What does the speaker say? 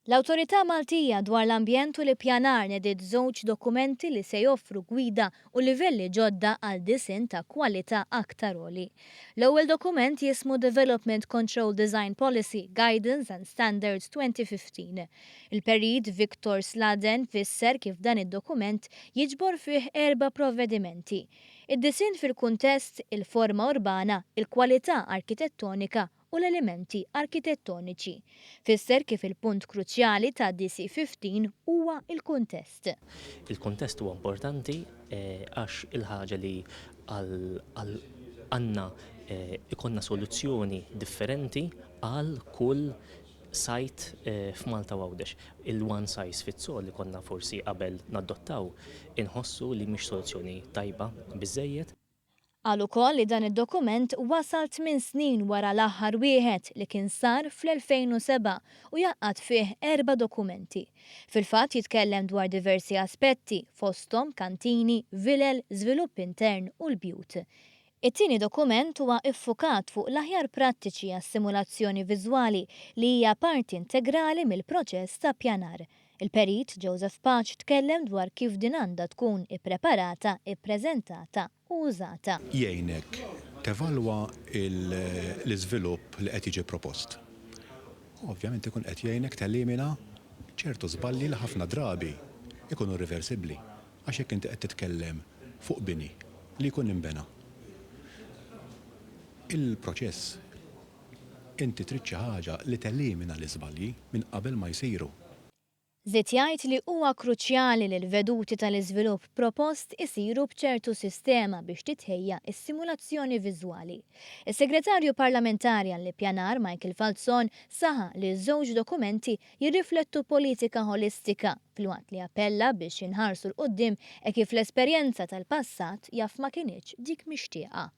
L-Awtorità Maltija dwar l-Ambjent u l-Ippjanar nediet żewġ dokumenti li se joffru gwida u livelli ġodda għal disinn ta' kwalità aktar għoli. L-ewwel dokument jismu Development Control Design Policy, Guidance and Standards 2015. Il-Perit Victor Sladen fisser kif dan id-dokument jiġbor fih erba' provvedimenti. Id-disinn fil-kuntest, il-forma urbana, il-kwalità arkitettonika u l-elementi arkitettoniċi. Fisser kif il-punt kruċjali ta' DC-15 huwa l-kuntest. Il-kuntest huwa importanti għax il-ħaġa li għandna ikollna soluzzjoni differenti għal kull site f'Malta u Għawdex. Il-one size fits all li konna forsi qabel nadottaw inħossu li mhix soluzzjoni tajba biżżejjed. Qal ukoll li dan id-dokument wasal tminn snin wara l-aħħar wieħed li kien sar fl-2007 u jgħaqqad fih erba' dokumenti. Fil-fatt jitkellem dwar diversi aspetti, fosthom kantini, vilel, żvilupp intern u l-bjut. It-tieni dokument huwa ffukat fuq l-aħjar prattiċi għas-simulazzjoni viżwali li hija parti integrali mill-proċess ta' ppjanar. Il-Perit Joseph Pace tkellem dwar kif din għandha tkun ippreparata, ippreżentata u użata. Jgħinek tevalwa l-iżvilupp li qed jiġi propost. Ovvjament ikun qed jgħinek telimina ċertu żbalji li ħafna drabi jkunu irriversibbli. Għax jekk inti qed titkellem fuq bini li jkun inbena, il-proċess Inti trid xi ħaġa li telimina l-iżbalji minn qabel ma jsiru. Żied jgħid li huwa kruċjali li l-veduti tal-iżvilupp propost isiru b'ċertu sistema biex titħejja s-simulazzjoni viżwali. Is-Segretarju Parlamentari għall-Ippjanar Michael Falzon saħaq li ż-żewġ dokumenti jirriflettu politika ħolistika filwaqt li appella biex inħarsu 'l quddiem hekk kif l-esperjenza tal-passat jaf ma kinitx dik mixtieqa.